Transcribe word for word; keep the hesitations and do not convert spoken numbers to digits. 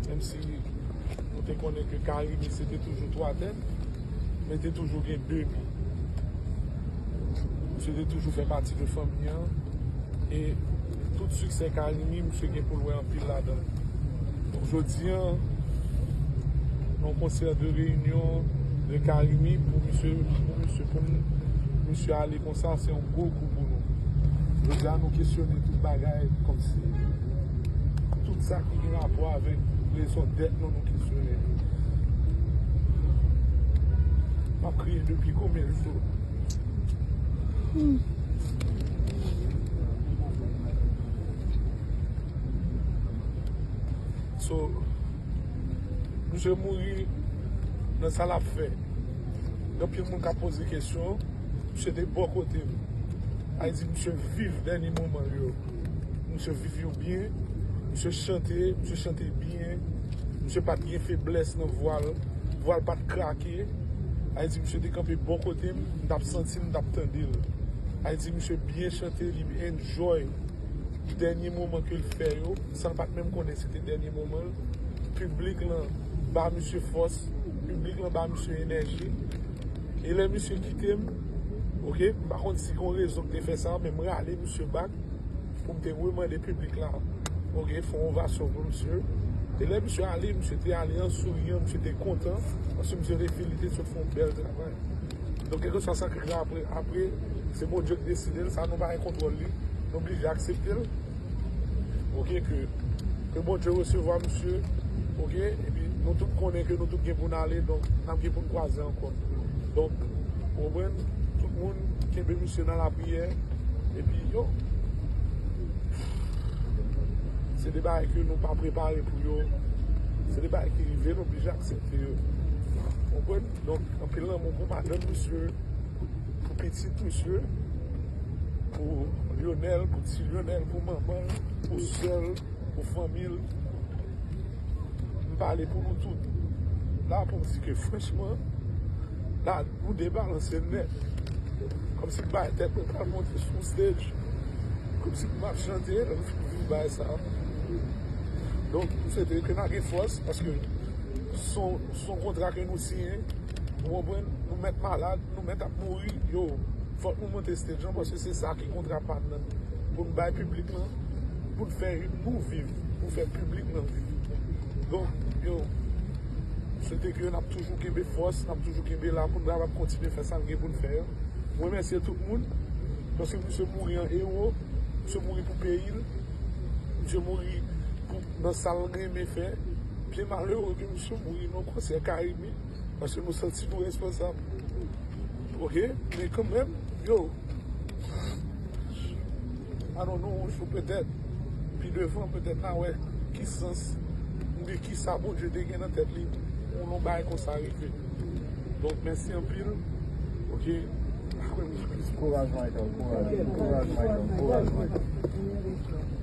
Menm si nou te konnen ke Carimi se te toujou twa tèt, men te toujou gen de mi. Misye te toujou fè pati de fanmi an. E tout siksè Carimi, misye gen pou l wè anpil ladan l. Donk, jodi a, nan konsè de reyinyon de Carimi, pou misye, pou misye, pou m, misye ale konsa, se yon gwo kou pou nou. Jodi a, nou kesyone tout bagay, kòmsi tout sa ki gen rapò avèk rezon dèt nou, nou kesyone. M ap kriye depi konbyen jou? So, misye mouri nan sa l ap fè. Gen anpil moun k ap poze kesyon, misye te bò kote m. Sa vle di misye viv dènye moman l yo. Misye viv yo byen, misye chante, misye chante byen, misye pa t gen feblès nan vwa l, vwa l pa t krake. Sa vle di misye te kanpe bò kote m, m t ap santi l, m t ap tande l. Sa vle di misye byen chante, li enjoy dènye moman ke l fè yo, san l pa t menm konnen se te dènye moman l. Piblik lan ba misye fòs, piblik lan ba misye enèji. E lè misye kite m, oke, m pa konn si gen yon rezon ki te fè sa, men m rale misye back pou m te remande piblik la, oke, fè yon ovasyon pou misye. E lè misye ale, misye te ale an souriyan, misye te kontan, paske misye te fin, li te sot fè yon bèl travay. Donk, kèlkeswa sa k rive apre, apre, se Bondye k deside l, sa nou pa gen kontwòl li, nou blije aksepte l. Oke, ke, ke Bondye resevwa misye, oke, epi nou tout konnen ke nou tout gen pou n ale, donk, n ap gen pou n kwaze ankò. Donk, ou konprann, tout moun kenbe misye nan lapriyè, epi, yo, se de bagay ke nou pa prepare pou yo, se de bagay ki rive, nou blije aksepte yo. Ou konprann? Donk, anpil lanmou pou madanm misye, pou pitit misye, pou Lionel, pou ti Lionel, pou manman l, pou sè l, pou fanmi l. M pale pou nou tout. La pou m di ke franchman, la nou debalanse nèt. Kòmsi m bay tèt mwen pral monte sou stage. Kòmsi m ap chante, lè m fin viv bagay sa. Donk, m swete ke n a gen fòs, paske se yon, se yon kontra ke nou siyen. Ou konprann? Nou mèt malad, nou mèt ap mouri. Yo, fòk nou monte stage lan, paske se sa ki kontra pa n nan. Pou n bay piblik lan, pou n fè nou viv, pou fè piblik lan viv. Donk, yo, m swete ke n ap toujou kenbe fòs, n ap toujou kenbe la pou n kapab kontinye fè sa n gen pou n fè an. M remèsye tout moun, paske misye mouri an ewo, misye mouri pou peyi l, misye mouri pou, nan sa l renmen fè. Byen malere ke misye mouri nan konsè Carimi, paske nou santi nou responsab. Oke? Men kanmenm, yo, I don't know, yon jou petèt, pi devan, petèt n a wè ki sans, oubyen ki sa Bondye te gen nan tèt li pou yon bagay konsa rive. Donk, mèsi anpil. Oke? Kouraj, Michael, kouraj, kouraj, Michael, kouraj, Michael.